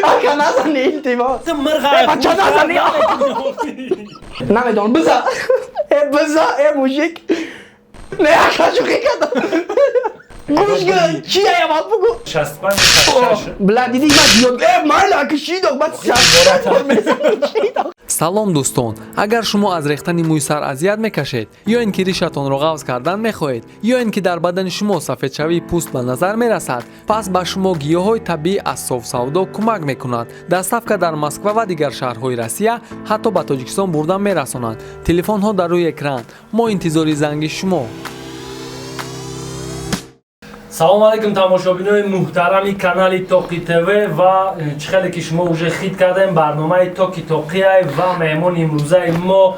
Ака, назани, илтимос. Ту мирға. Бача, назани. Намедонам, биза. Э, биза, э, мужик. Не, ака, шӯхӣ кардам. Гӯш кун, чи аямал бугу. 65, 66. Бла, диди, ман ёд. Э, майла, ака, шидок, бад шидок. Салом, дӯстон! Агар шумо аз рехтани мӯи сар азият мекашед ё ин ки ришатонро ғафз кардан мехоҳед, ё ин ки дар бадани шумо сафедшавии пӯст ба назар мерасад, пас ба шумо гиёҳҳои табиӣ аз Софсавдо кӯмак мекунад. Доставка дар Москва ва дигар шаҳрҳои Россия, ҳатто ба Тоҷикистон бурда мерасонанд. Телефонҳо дар рӯи экран, мо интизори занги шумо. Салому алайкум, тамошобинои муҳтарами канали Тоқи ТВ. Ва чӣ хеле ки шумо уже хит кардем, барномаи Токи Тоқиай ва меҳмони имрӯзаи мо.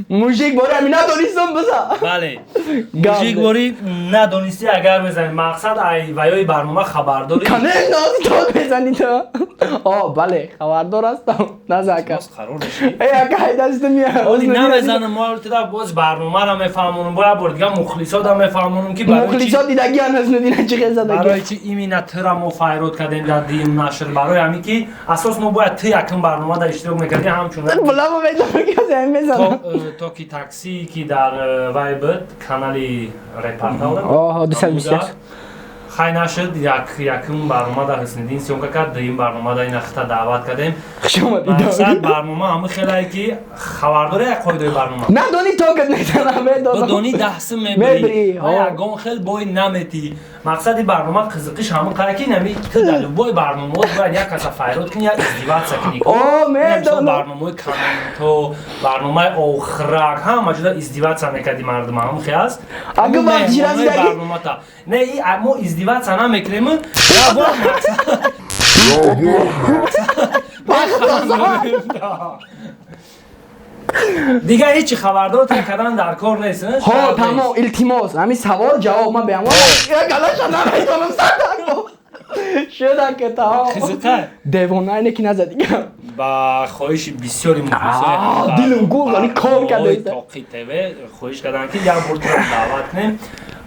Мужик, бори ами надонистам, биза. Бале, мужик, бори надонистӣ, агар мезанем, мақсад ай ваёи барнома хабардорӣ. Конечно, тот мезани ту. О, бале, хабардор ҳастам, наза, ака. Э, ака, ҳайдасту мия. Оли намезанам, мо боз барномаро мефаҳмонам, бояд бор дига мухлисода мефаҳмонам, ки мухлисо дидагиан ҳаснудина чӣ хел задаги. Барои чи имина тира мо файрод кардем дар дуюм нашр? Барои ҳамин ки асос мо бояд ту якум барнома дар иштирок мекардем, ҳамчун буламо медонам, ки мезанам. То ки таксӣ ки дар вай буд, канали Репортал. Оҳо, 221. Хай, нашуд. Якум барнома дар Ҳусниддин съёмка кард, дуюм барнома дар ина хита даъват кардем. Мақсад барнома ҳамин хелае ки хабардори як қоидаи барнома. Надонӣ, токат мезанам, медонам. Бидонӣ, даҳсим мебирӣ, ягон хел бой наметӣ. Мақсади барнома қизиқиш ҳамин қара ки нами ту дар любой барномаот бояд як каса файрод кунӣ, як издеваться кунӣ. О, медонам. Барномаи комменто, барномаи охрак, ҳама ҷуда издеваться мекарди мардум, ҳамин хел аст. Ага, вақти расидаги барномата не, мо издеваться намекунем, я бо мақсад. Дигар ҳечи хабардор кардан дар кор нест. Ҳо, тамом, илтимос, ҳамин савол ҷавоб ман беам. Галаша наметонам, шуда ки тамом. Қизиқа. Девона ине ки назад. Ба хоҳиши бисёри мухлисои дилм гул вали кор карда. Тоқи ТВ хоҳиш карданд, ки як бор туро даъват кунем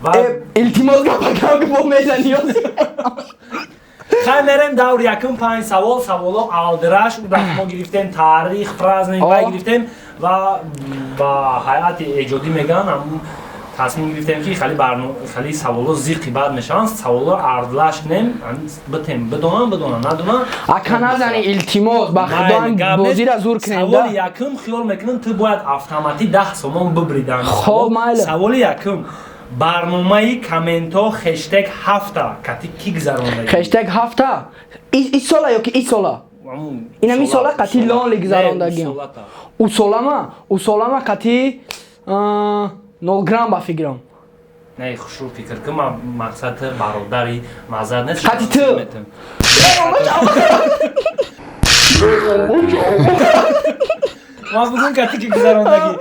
ва илтимос, гапакам ки бо мезани. Хай, мерем давр якум, панҷ савол, саволо алдираш удаф мо гирифтем, таърих, праздник вай гирифтем ва ба ҳайати эҷодӣ мегӯянд, тасмим гирифтем, ки хали саволо зиқи бад мешаванд, саволо ардлаш кунем, битем, бидонам, бидонам, надонам. Ака, назани, илтимос, ба худо, бозира зур кунем. Саволи якум, хиёл мекунам, ту бояд автоматӣ 10 сомон бибридан. Хоб, майли. Саволи якум: барномаи комментҳо хештег ҳафта кати ки гузаронда? Хештег ҳафта и сола ё ки и сола? Инами сола қати лонли гузарондагиам. Усолама, усолама қати 0 грамм ба фикрам. Не, хушрӯ фикр кун, ман мақсад бародари мазар нест. Қати ту. Ман бугум, кати ки гузарондагӣ,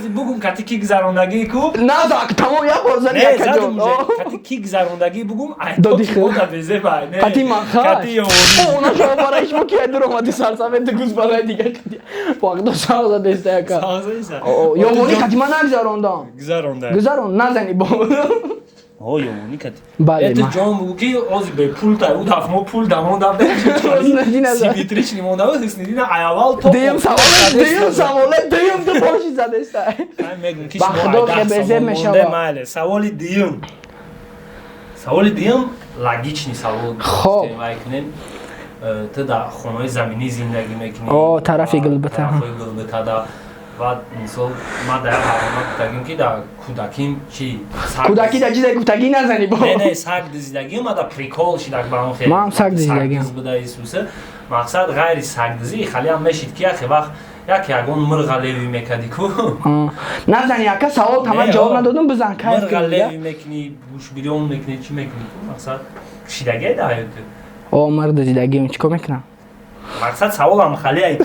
бугум, кати ки гузарондагӣ ку. Назак, тамом, як бор зани. Кати ки гузарондагӣ, бугум. Доди қати маха. Кати. Она шо барои шумо ки дур омади, сарсавет гӯзбалаи дигар вақто сағ задеста, яка ёвони қати ман нагузарондам. Гузаронда. Гузарон, назани бо. О, ёвони кати. Бале. Ту ҷон бугу, ки ози бе пул та ӯ даф мо пул дамонда, симметрични монда, Ҳусниддин аввал то дуюм саволе, дуюм саволе, дуюм ту боши задеста. Мегум, ки ба худо хебезе мешава. Майли, саволи дуюм. Саволи дуюм логичный савол. Хоб. Кунем. Ту дар хонаҳои заминӣ зиндагӣ мекунӣ. О, тарафи Гулбита. Тарафҳои Гулбитада. Ва мисол, ман дар як барнома гуфтагим, ки дар кӯдаким чи кӯдакӣ дар чизе гуфтагӣ назани бо. Не, не, саг дизидагим, ма дар прикол шидак ба он хел. Ман саг дизидагим. Буда Исуса. Мақсад, ғайри сагдизӣ халиам мешид, ки яхе вақт як ягон мирға леви мекади ку. Назани, ака, савол тамам ҷавоб надодум, бизан. Кайф. Мирға леви мекунӣ, гӯшбирён мекунӣ, чӣ мекунӣ ку, мақсад шидагия дар ҳаёти? О, мир дизидагим, чӣ кор мекунам? Мақсад, саволам хали ай: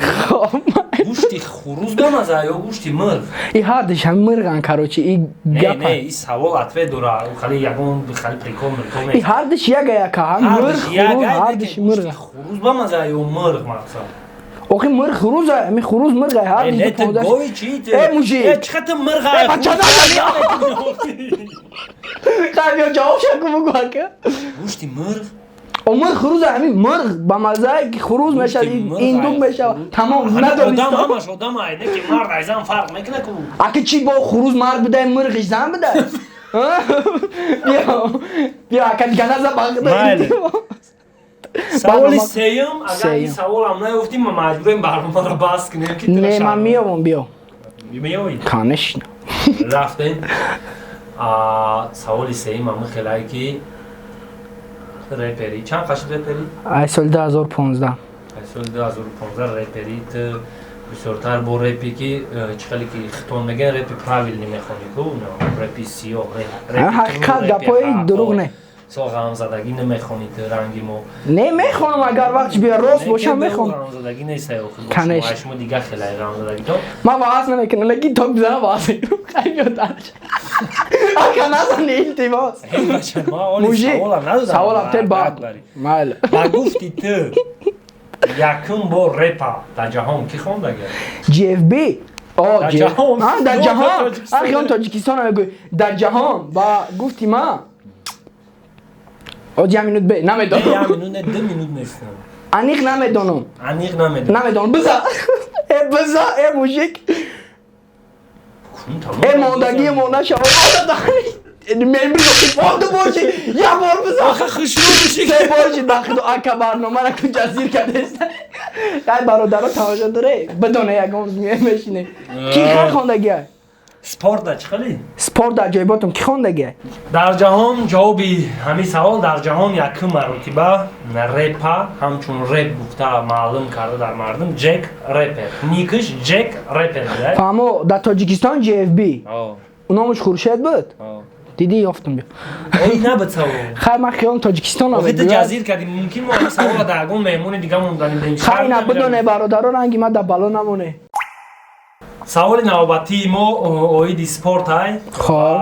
гӯшти хурӯз бамаза ё гӯшти мирғ? И ҳардиш ҳам мирған, короче, и гап. Не, и савол ответ дора, хали ягон хали прикол мрикол. И ҳардиш яга яка, ҳам мирғ, хурӯз, ҳардиш мирғ. Хурӯз бамаза ё мирғ, мақсад? Охи, мирғ хурӯза, ами хурӯз мирға, ҳардиш. Не, ту гови чи? Э, мужик. Э, чӣ ту мирға? Э, бача, назани. Хай, биё, ҷавоб шаку, бугу, ака. Гӯшти мирғ. О, мурғ хуруз, ҳамин мурғ ба маззае ки хуруз мешавад, индук мешавад, тамом. Надонистам. Ҳамаш одам ай, не ки мард ай зан фарқ мекунад ку. Аки чӣ бо хуруз мард будай, мурғиш зан будай? Биё, биё, ака, дига наза. Майли. Саволи сеюм, агар ин саволам наёфтим, ма маҷбурем барномаро бас кунем ки Не, ман меёвам, биё. Меёвӣ? Конечно. Рафтем. Саволи сеюм ҳамин хелае ки репери чанд қашид, репери? Ай соли 2015. Ай соли 2015 репери. Ту бисёртар бо репи ки чӣ хеле ки хитон мегӯян, репи правильный мехонӣ ку, репи сиёҳ. Ҳақиқат, гапҳои дурӯғ не. Со ғамзадагӣ намехонӣ ту, ранги мо. Не, мехонам, агар вақтш бия рост бошам, мехонам. Ғамзадагӣ нест. Конечно. Шумо дига хелай ғамзадагӣ то. Ман ваъз намекунам, лекин то бизанам ваъз мекунам. Хай, биё дарш, ака, назани, илтимос. Мужик, саволам те ба майли. Ба гуфти ту, якум бор репа дар ҷаҳон кӣ хондага? GFB. Дар ҷаҳон, ахиён Тоҷикистон мегӯй, дар ҷаҳон ба гуфти ман оз як минут бе, намедонам. Як минут не, 2 минут нестам. Аниқ намедонам. Аниқ намедонам. Намедонам, биза, э, биза, э, мужик, э, мондагии монда шава мембри боши, як бор биза. Охи хушрӯ боши. Се боши дахду, ака, барномара ку ҷазир кардест. Ай, бародаро, тамошо доре, бидоне, ягон рӯз меоем, мешинем, ки хел хондагиай. Спорт да чӣ хеле? Спорт дар ҷойботон кӣ хондагиай? Дар ҷаҳон ҷавоби ҳамин савол: дар ҷаҳон якум маротиба репа ҳамчун реп гуфта маълум карда дар мардум Ҷек Репер, никш Ҷек Репер. Фаҳмо, дар Тоҷикистон GFB, номаш Хуршед буд. Дидӣ, ёфтум, биё. Ой, набуд савол. Хай, ман хиёлам Тоҷикистон. Охи ту ҷазир кардӣ, мумкин мо ҳамин саволро дар ягон меҳмони дига монданем. Хай, на бидоне, бародаро, ранги ман дар бало намоне. Саволи навбатии мо оиди спорт ай. Хоб.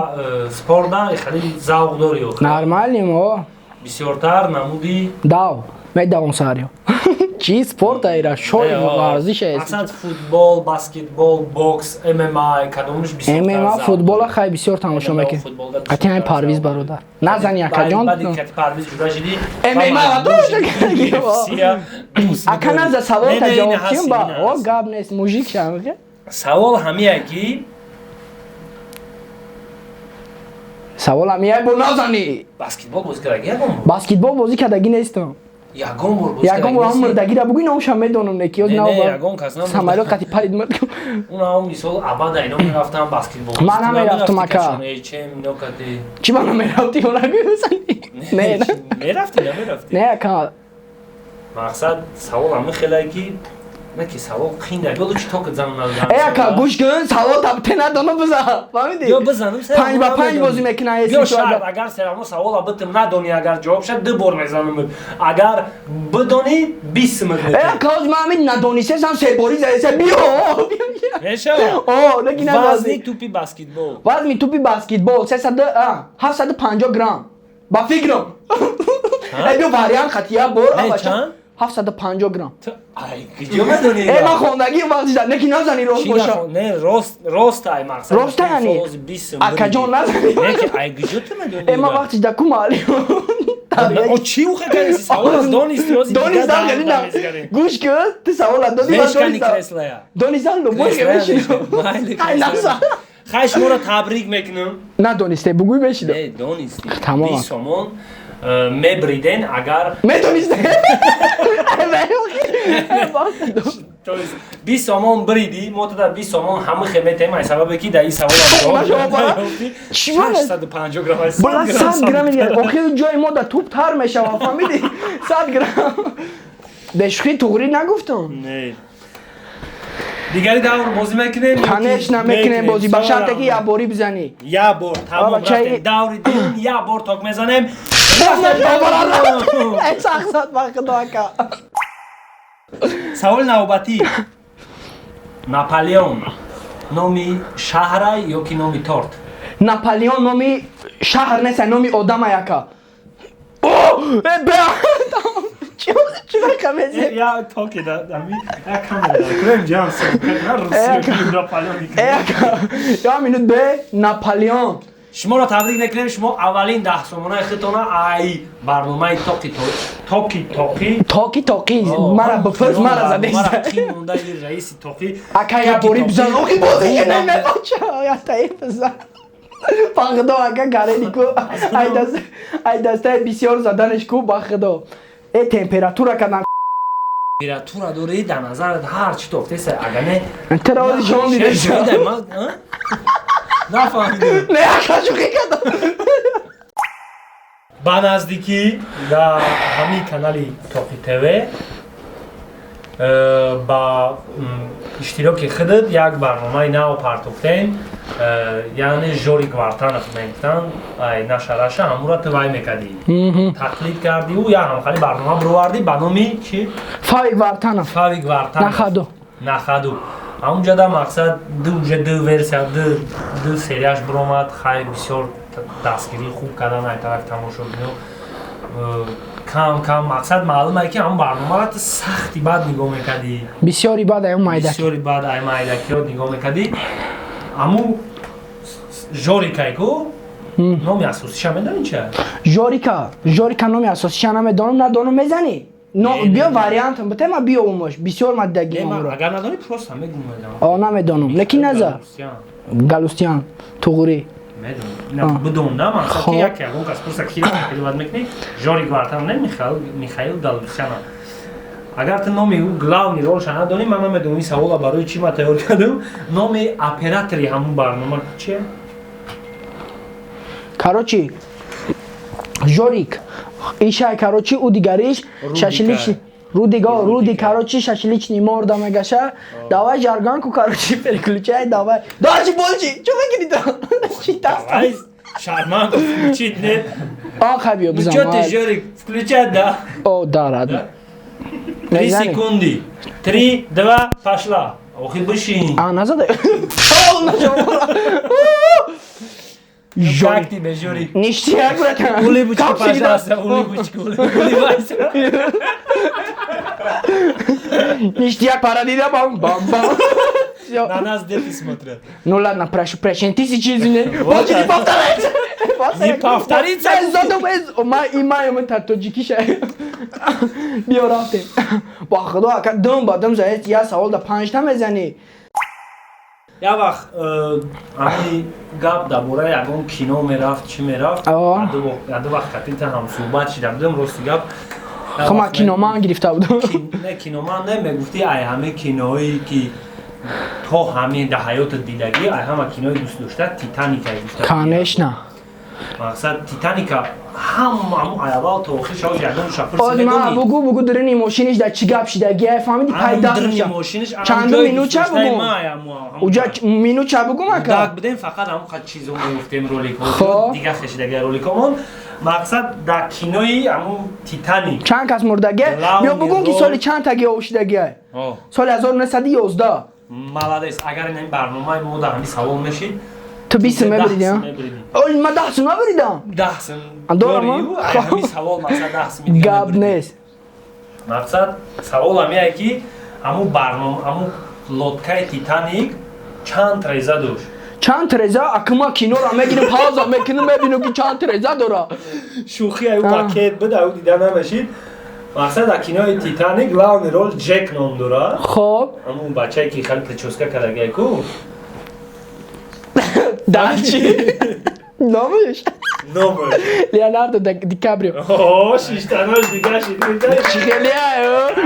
Спорта хеле завқ дорӣ? Нормальный мо. Бисёртар намуди? Дав медавом сариё. Чӣ спорт айра, шои варзиш аст. Масалан, футбол, баскетбол, бокс, ММА, кадомаш бисёртар? ММА, футбола хай бисёр тамошо мекунем. Қати ҳамин Парвиз бародар. Назани, акаҷон. Баъди Парвиз ҷуда шидӣ. ММА ака, наза, саволта ҷавоб ким ба о гап нест, мужик шам. Савол ҳамия ки Савол ҳамия бо назани. Баскетбол бозӣ кардагӣ ягон бор? Баскетбол бозӣ кардагӣ нестам. Ягон бор бозӣ? Ягон бор ҳам мурдагиро бугӯй, номашам медонам, не ки Не, ягон кас. Самолёт қати парид, мурд. Уна мисол абада ино мерафтам баскетбол. Ман намерафтам, ака. Чӣ, ман намерафтӣ, онагӯй, не, мерафтӣ, намерафтӣ? Не, ака. Мақсад, савол ҳамин хелае ки не ки савол қинда биёду чи тока занам. Э, ака, гӯш кун, савол те надонам, биза, фаҳмидӣ? Ё бизанам. 5 ба 5 бозӣ мекунам. Ё шарт, агар серавно савола битим, надонӣ, агар ҷавоб шад, ду бор мезанам, агар бидонӣ, 20 симит. Э, ака, ҳоз ман ҳамин надонистесам, се бори заеса, биё. Мешава. О, лекин вазни тӯпи баскетбол? Вазни тӯпи баскетбол 750 грамм, ба фикрам. Э, биё, вариант хати як бор. 750 грамм. Куҷо медонӣ? Э, ман хондагӣ вақти не ки назани, рост боша. Не, рост, рост ай мақсад. Роста, яъне акаҷон, назани. Не ки ай куҷо ту медонӣ? Э, ман вақти да ку маълим. О, чӣ ухе кардӣ? Савол донисти. Донистам, хеле на, гӯш кун, ту савола додӣ, ман донистам. Донистам, любой мешинам. Ай, назан. Хай, шуморо табрик мекунам. Надонисте, бугӯй, мешинам. Не, донистӣ. Тамом. 20 сомон мебриден, агар Медонисте. 20 сомон бриди, мо тада 20 сомон ҳама хеметем, ай сабабе ки дар ин савол 650 грамм. Бала, 100 грамм охир ҷои мо да туп тар мешава, фаҳмидӣ? 100 грамм бешухӣ, туғрӣ нагуфтам. Не, дигари давр бозӣ мекунем? Конечно, мекунем бозӣ, ба шарте ки як борӣ бизанӣ. Як бор, тамом, рафтем даври дуюм, як бор ток мезанем. Сахсат, ба худо, ака. Саволи навбатӣ: Наполеон номи шаҳрай ё ки номи торт? Наполеон номи шаҳр нест, номи одамай, ака. Чӣ рақамезе? Я токи да ами я камера курем ҷам Я минут бе, Наполеон. Шуморо табрик мекунем, шумо аввалин 10 сомонаи худтона ай барномаи тоқи токи тоқи. Токи тоқи, мара бипурс, мара задеста. Монда раиси тоқи. Ака, я бори бизан, охи бози намебача, я таи бизан. Ба худо, ака, гарени ку, ай дастаи бисёр заданеш ку, ба худо. Э, температура кадан. Температура дори, дар назарат ҳар чи тофтеса, ага не. Тера шон дидеша. Нафаҳмидам. Не, ака, шӯхӣ кардам. Ба наздикӣ дар ҳамин канали Тоқи ТВ ба иштироки худат як барномаи нав партофтем, яъне Жорик Вартанов мегуфтанд, ай нашараша ҳамура ту вай мекардӣ, тақлид кардиу як ҳамхали барнома бировардӣ ба номи чи? Фавик Вартанов. Фавик Вартанов. На ходу. На ходу. Ҳамунҷода мақсад ду уже ду версия, ду серияш биромад. Хайр, бисёр дастгирӣ хуб кардан ай тарафи тамошобино. Кам кам мақсад маълум ае, ки ҳамун барномаро ту сахти бад нигоҳ мекардӣ. Бисёри бад ай майда. Бисёри бад ай майдакиё нигоҳ мекардӣ. Аму Жорикай ку, номи асосиша медонӣ чи? Жорика, Жорика номи асосиша намедонам, надонам, мезанӣ. Биё, вариантам бите, ма биё умош бисёр маддаги. Агар надонӣ, просто мегум. О, намедонам, лекин наза Галустян туғурӣ. Бидон, да, мақсад ки як ягон кас пурса, ки тақлибат мекунӣ, Жорик Вартан не, Михаил Галустяна. Агар ту номи ӯ, главный ролша надонӣ, ман намедонам ин савола барои чӣ ман тайёр кардам. Номи оператори ҳамун барнома чие? Короче, Жорик ишай, короче, ӯ дигариш шашлич Рудиго, Руди, короче, шашличный морда мегаша. Давай жаргонку, короче, переключай, давай. Дальше больше. Чё мекунӣ то? Чи Давай, Шарманов, включить, нет? А, хабио, Ну чё ты, Жорик, включать, да? О, да, ладно. 3 секунды. Три, два, пошла. Охи, бишин. А, назад. О, нашо. Как тебе, Жорик? Ништяк, братан. Улыбочку, пожалуйста, улыбочку, улыбайся. Ништяк, парадида, бам, бам, бам. Всё. На нас дети смотрят. Ну ладно, прошу прощения, тысячи извинений. Больше не повторяется. Не повторится. Ма имаем та тоҷикиша. Биё, рафтем. Ба худо, ака, дум ба дум заед, я савол да панҷта мезанӣ. Як вақт ҳамин гап дар бораи ягон кино мерафт, чӣ мерафт, ду вақт капита ҳамсӯҳбат шида будем, рости гап. Хо, ман киноман гирифта будам. Не, киноман не, мегуфтӣ, ай ҳамин киноое ки то ҳамин дар ҳаётат дидагӣ, ай ҳама кинои дӯст дошта «Титаника» гуфта. Конечно. Мақсад, «Титаника» ҳама ҳамун аввал то охир шавоз ягон шапурси. Ма бугу, бугу, дурини мошиниш дар чӣ гап шидагӣ, фаҳмиди, пайда. Чанду минуча бугу, уҷа минуча бугу, мака. Дак будем, фақат ҳамун қад чизо мегуфтем, роликҳо дига хешидагӣ роликҳомон. Мақсад, дар кинои ҳамун «Титаник» чанд кас мурдагӣ? Биё, бугун, ки соли чанд таги овшидагӣ? Соли 1911. Молодец. Агар ин барномаи мо дар ҳамин савол мешид, ту 20 сум мебуридӣ? Ой, ман 10 сум набуридам. 10 сум. Дорам. Ҳамин савол, мақсад, 10 сум. Гап нест. Мақсад, савол ҳамияе, ки ҳамун барнома, ҳамун лодкаи «Титаник» чанд треза дошт? Чанд треза? Ака, ма киноро мегирим, пауза мекунем, мебинем, ки чанд треза дора. Шӯхи, аю пакет буд, аю дида намешид. Мақсад, дар кинои «Титаник» главный роль Ҷек ном дора. Хоб. Ҳамун бачае, ки хеле прическа кардагия ку. Дар чи номаш? Номаш. Леонардо Ди Каприо. О, шиштанош дига шид. Чи хеле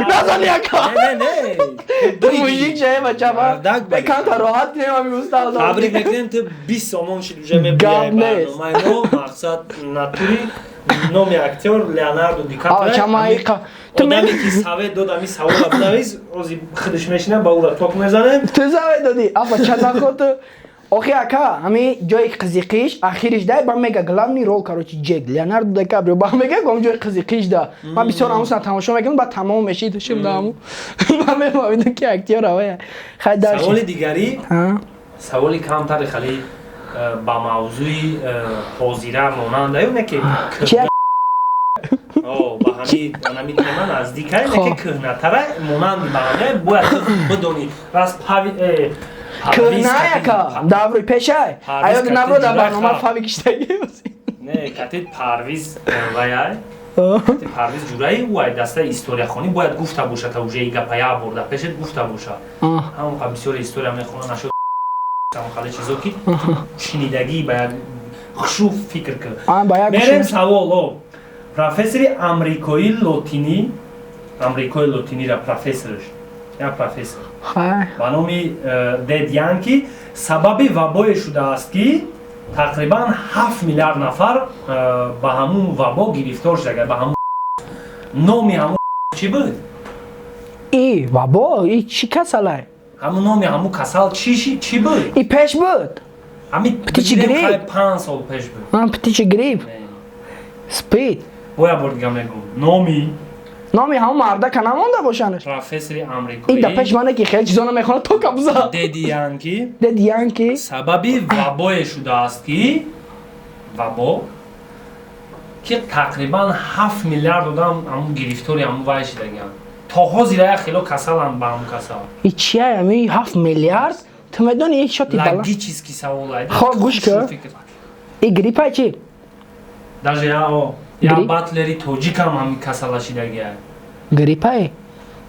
назани, ака. Не, не. Мужик шае, бача, беканта роҳат кунем, ами устад. Табрик мекунем, ту 20 сомон шид уже. Гап нест. Мебиёй барномаи мо. Мақсад, натури номи актёр Леонардо Ди Каприо. Одаме ки совет дод ами савола бинавис, ози худаш мешина, ба ӯра ток мезанем. Ту совет додӣ, афа чанахо ту. Охи, ака, ҳами ҷои қизиқиш ахириш да ба мега главный роль, короче, Ҷек, Леонардо Ди Каприо, ба мега гом ҷои қизиқиш да ман бисёр ҳамуса тамошо мекунам, ба тамом мешид шим да ҳаму ман мефаҳмидам, ки актёр авая. Хай, дар саволи дигарӣ, саволи камтари хали ба мавзӯи ҳозира монанда ё не ки ба ҳами тема наздикай, не ки кӯҳнатара, монанди ба ҳами бояд бидонӣ. Раз Кӯҳнаяка даври пешай. Аёд набро дар барнома фави киштагӣ. Не, кати Парвиз ваяй. Кати Парвиз ҷураи ӯ дастаи историяхонӣ бояд гуфта боша, та уже и гапа як бор дар пешет гуфта боша. Ҳамон қа бисёр история мехона нашуд, ҳамон хеле чизо ки шинидагӣ ба як хушу фикр кар. Мерем савол. О, профессори амрикои лотинӣ, амрикои лотинира профессорш, як профессор ба номи Дед Янки сабаби вабое шудааст, ки тақрибан 7 миллиард нафар ба ҳамун вабо гирифтор шуда. Ба ҳамун номи ҳамун чӣ буд? И вабо и чӣ касалай? Ҳамун номи ҳамун касал чӣ буд? И пеш буд. Ҳами. Птичий грипп. 5 сол пеш буд. Птичий грипп, спид. Бо як бор дига мегӯм номи. Номи ҳамун мардака намонда бошанаш. Профессори амрикоӣ. И да пеш мане ки хеле чизо намехонад, то кабза. Деди Янки. Деди Янки. Сабаби вабое шудааст, ки вабо ки тақрибан 7 миллиард одам ҳамун гирифтори ҳамун вай шидагианд. То ҳозира як хело касаланд ба ҳамун касал. И чия ами 7 миллиард? Ту медони, як шоти бала. Логический савол. Хо, гӯш кун, и гриппа чи? Даже я батлери тоҷикам ҳамин касала шидагия. Гриппае,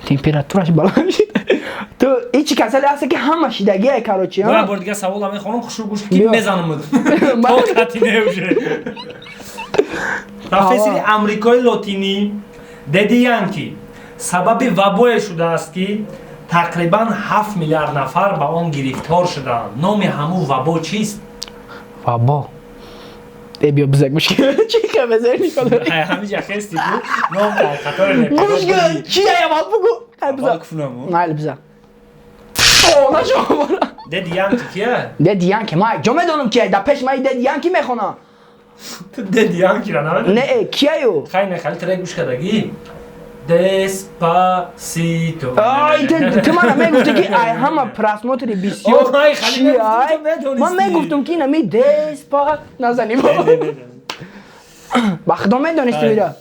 температураш баланд шид. Ту и чи касале ҳаста, ки ҳама шидагия, короче. Як бор дига савола мехонам, хушу гӯш, ки мезанам то кати неуже. Профессори амрикои лотинӣ Деди Янки сабаби вабое шудааст, ки тақрибан 7 миллиард нафар ба он гирифтор шудаанд. Номи ҳамун вабо чист? Вабо э, биё бизак, мушкил чи хабезер никола. Ҳамиҷа хести ку ном қатор. Гӯш, чи аявал бугу. Бизак, майли, бизак. О, нашо. Деди Янки кия? Деди Янки ма ҷо медонам кия? Да пеш ма Деди Янки мехонам. Ту Деди Янкира намедонӣ? Не, кияю? Хай, не, хали трек гӯш кардагӣ, Деспасито. Ай, ту мана мегуфти, ки ай ҳама просмотри бисёр. Чиай? Ман мегуфтум, ки инами Деспа назани. Ба худо медонисти мира.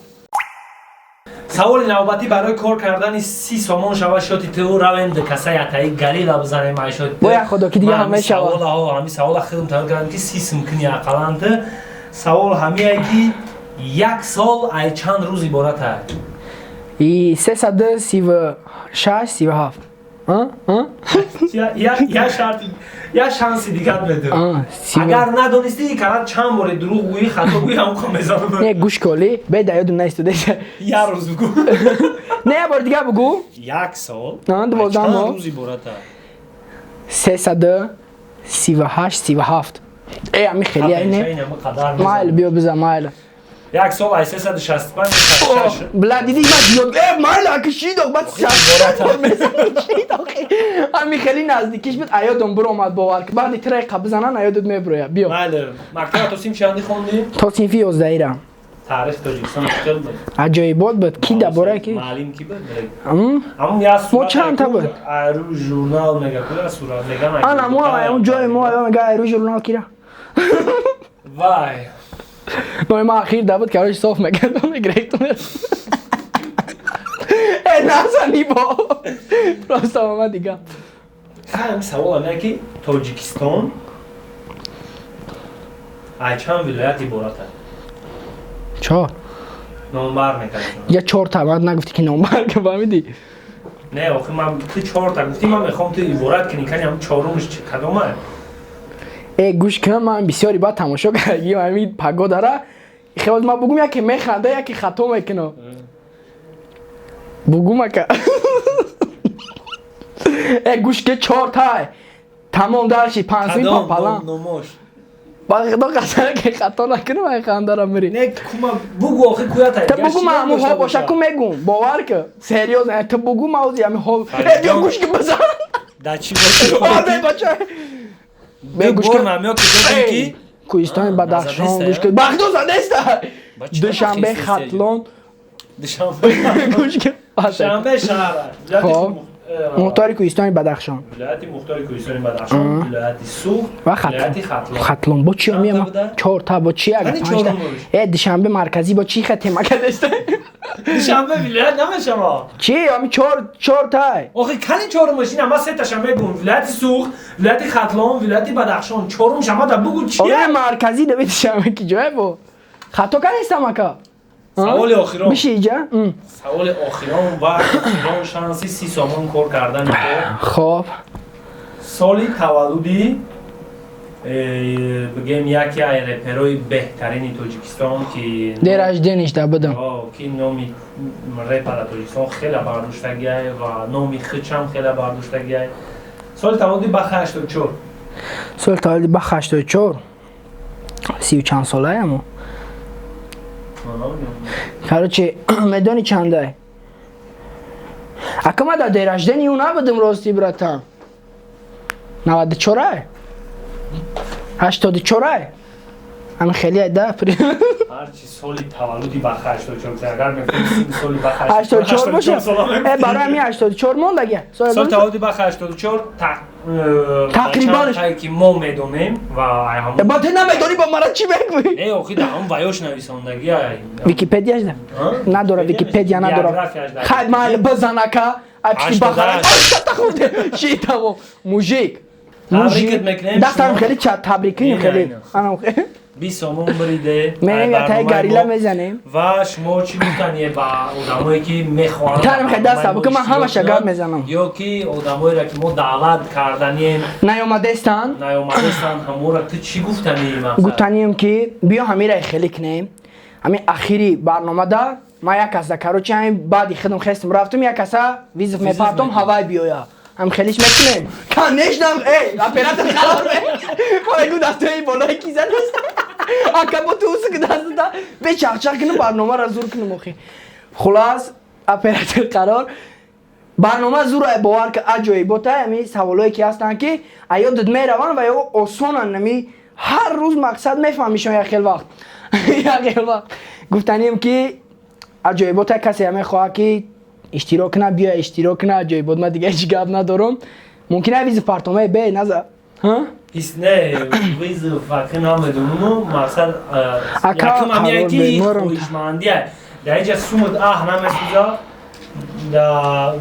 Саволи навбатӣ барои кор кардани 30 сомон шава шоти ту равем касаи атаи гарила бизанем айшот. Боя худо, ки дига ҳама шава. Ҳами савола худм тайёр кардам, ки 30 сум куни ақаллан. Ту савол ҳамие, ки як сол ай чанд рӯз иборат аст? И 336, 37. Я шанси дигар медиҳам. Агар надонистӣ, кара чанд боре дурӯғ гӯӣ, хато гӯӣ, ҳам мезанам. Не, гӯш коли беда ёдум наистода. Як рӯз бугӯ. Не, як бори дигар бугӯ. Як сол 12 моҳ. Рӯз иборат аст? 338, 37. Э, ами хеле не, майли, биё биза, майли. Як сол ай 365. Бла, диди, ман ёд э, майли, аки шидох бад ами хеле наздикиш буд, аёдум биромад, бовар ки баъди тирайқа бизанан, аёдут мебироя, биё. Майли, мактаба то синф чанди хондӣ? То синфи 11-ира. Таърихи Тоҷикистон чӣ хел буд? Аҷоибот буд. Ки дар бораи ки? Маълим ки буд? Ҳамун як Мо чандта буд? Айрӯ журнал мега, куя сурат меган. Ана мо он ҷои мо мега, айрӯ журнал кира. Вай. Номи ман ахир да буд, короче, соф мекардам, мегиректум. Э, назани, бо просто омад дига. Ҳами савол аме, ки Тоҷикистон ай чанд вилоят иборат аст? Чор. Номбар мекардам. Я чорта, ман нагуфти, ки номбар ка, фаҳмидӣ? Не, охи ман ту чорта гуфтӣ, ман мехоҳам ту иборат кунӣ, кани ҳам чорумш кадома? Э, гӯш кун, ман бисёри баъд тамошо кардагим ҳами пагодара. Хел ман бугум, яке механда, яке хато мекунам. Бугум, ака. Э, гӯш ки, чортай, тамом, дальше пансуи папалам. Номош. Ба худо қасам, ки хато накунам, ай хандара мири. Не, кума бугу, охи куята. Ту бугу, ман ҳамун ҳо боша ку мегум, бовар ки, серьёзно, ту бугу, ман ози ҳами ҳо. Э, биё, гӯш ки, бизан. Да чӣ боша? Бе, бача. Бе, гӯш ки, намё ки додем, ки Кӯҳистони Бадахшон, гӯш ки, ба худо задеста. Душанбе, Хатлон. Душанбе. Гӯш ки. Душанбе шаҳр. Хоб. Мухтори Кӯҳистони Бадахшон. Вилояти Мухтори Кӯҳистони Бадахшон, вилояти Суғд, ва вилояти Хатлон. Хатлон бо чи? Чанд миям? буда? Чорта бо чи ага? Кани панҷта. чорумуш? Э, Душанбе марказӣ бо чи хатема кадеста? Душанбе вилоят намешава. Чи ами чор чортай? Охи, кани чорумуш? Ина ма сеташа мегум: вилояти Суғд, вилояти Хатлон, вилояти Бадахшон. Чорумш ама да бугу оре чия? Марказӣ да Душанбе ки ҷое бо хато кадестам, ака. Саволи охирон. Биши иҷа. Саволи охирон ва охирон шанси 30 сомон кор кардани ту. Хоб. Соли таваллуди бигем, яке аз реперои беҳтарини Тоҷикистон, ки день рождения да будам. О, ки номи репа дар Тоҷикистон хеле бардоштагиай ва номи хичам хеле бардоштагиай. Соли таваллуди Баха 84. Соли таваллуди Баха 84, сию чанд солаямо. Короче, медони чандай, ака? Ма дар день рождения ӯ набудам, рости, братан. 94-ай, 84-ай, ами хеле да. Ҳарчи соли таваллуди Баха 84, агар мегуфтем соли Баха 84 боша. сола э, барои ҳамин 84 мондаги. Соли таваллуди Баха 84 Тақрибан. Чанд ки мо медонем ва ай ҳамон Ба ту намедонӣ, ба мара чӣ мегӯӣ? Не, охи, да ҳамон ваёш нависондагӣ ай. Википедияш да надора, Википедия надора. Биографияш дар Хай, майли, бизан, ака, ай пишти. 88. Бахара хурде ши, тамом, мужик. Табрикат мекунем. Дастам шумо. хеле ча табриким. Ина, Хеле. ина. Анам хеле. 20 сомон бириде. Мерем, ай я таи барномаи горилла мо. мезанем. Ва шумо чӣ гуфтание ба одамое, ки мехоҳанд Тарим хел даста, барномаи мо бука ман иштирок ҳамаша кунанд, гап мезанам. Ё ки одамоеро, ки мо даъват карданием, наёмадестанд, наёмадестанд, ҳамора ту чӣ гуфтании мақсад? Гуфтанием, ки биё ҳамира хеле кунем. Ҳамин ахири барномада ман як каса, короче, ҳамин баъди хидм хестм рафтум, як каса вызов мепартом, мекунем. Ҳавай биёя, ҳам хелиш мекунем, конечно. Эй, оператор, қарор ме гу дастҳои болои ки задаст, ака, бо ту усук даста бечахчах кунем, барномаро зур кунем. Охи, хулас, оператор, қарор, барнома зура, бовар ки аҷоибота. Ами саволое ки ҳастанд, ки аёдат мераванд ва ё осонанд, ами ҳар рӯз мақсад мефаҳмишон. Як хел вақт, як хел вақт гуфтанем, ки аҷоибота. Касе мехоҳад, ки иштирок кунад, биё иштирок кунад. Аҷоибот, ман дига ҳеҷ гап надорам. Мумкин ай вызов партомаи бе наза. Ҳис не, вызов вақи намедонуму мақсад. Ака, якум ҳамияе, қарор ки беморам. Хоҳишмандия дар иҷа сумуд аҳ намесӯза да.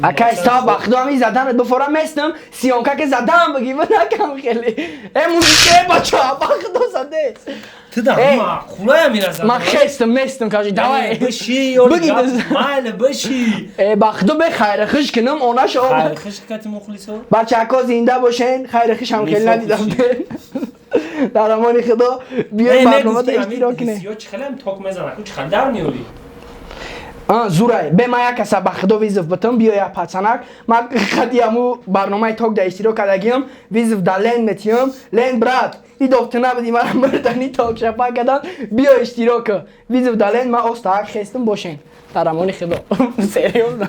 Ака, иста, ба худо, ҳамин заданат бифора местам, съёмка ки задам бигӣ накам хеле. Э, музика, э, бача, ба худо, задес. Ту да Э. маъқулая мираса. Ман хестам, местам, кажи, давай. Биши ё Бигӣ даз- майли, биши. Э, ба худо, бе хайри хуш кунам, онаша. Хайр хиш кати мухлисо. Бачаҳако, зинда бошен, хайри хушам хеле Нифоқ надидам. Дар амони худо, биёй барномада иштирок кунем. Ё чӣ хелем ток мезана ку, чӣ хел дар меёрӣ? А, зурай, бе ма як каса, ба худо, вызов битам, биё, як пацанак. Ма хади аму барномаи ток да иштирок кардагиам, вызов да лен метиём. Лен, брат, и дофта набуди, мара мурдани ток шапа кадан, биё иштирок ка. Вызов да лен, ма остаак хестам, бошен. Дар амони худо. Серьёзно.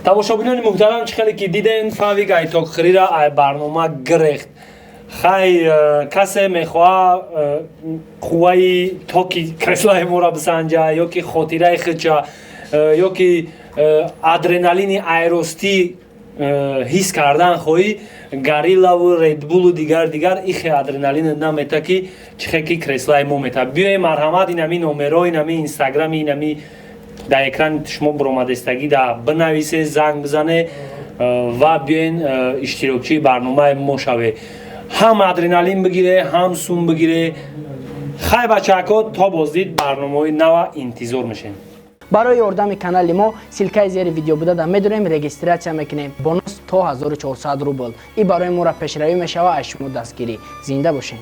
Тамошобинони муҳтарам, чӣ хеле ки дидем, Фавик ай токхӯрира ай барнома гирехт. Хай, касе мехоҳа қувваи токи креслаи моро бисанҷа, ё ки хотираи хича, ё ки адреналини айростӣ ҳис кардан хоҳӣ, гориллаву редбулу дигар дигар ихе адреналин намета, ки чихе ки креслаи мо мета. Биёем, марҳамат, инами номеро, инами инстаграми, инами дар экрани шумо буромадестагӣ да бинависе, занг бизане ва биёен иштирокчии барномаи мо шаве, ҳам адреналин бигире, ҳам сум бигире. Хай, бачаҳако, то боздид барномаҳои нава интизор мешем. Барои ёрдами канали мо ссылка и зери видео буда да медорем, регистрация мекунем, бонус то 1400 рубл. И барои моро пешравӣ мешава. Аз шумо дастгирӣ. Зинда бошем.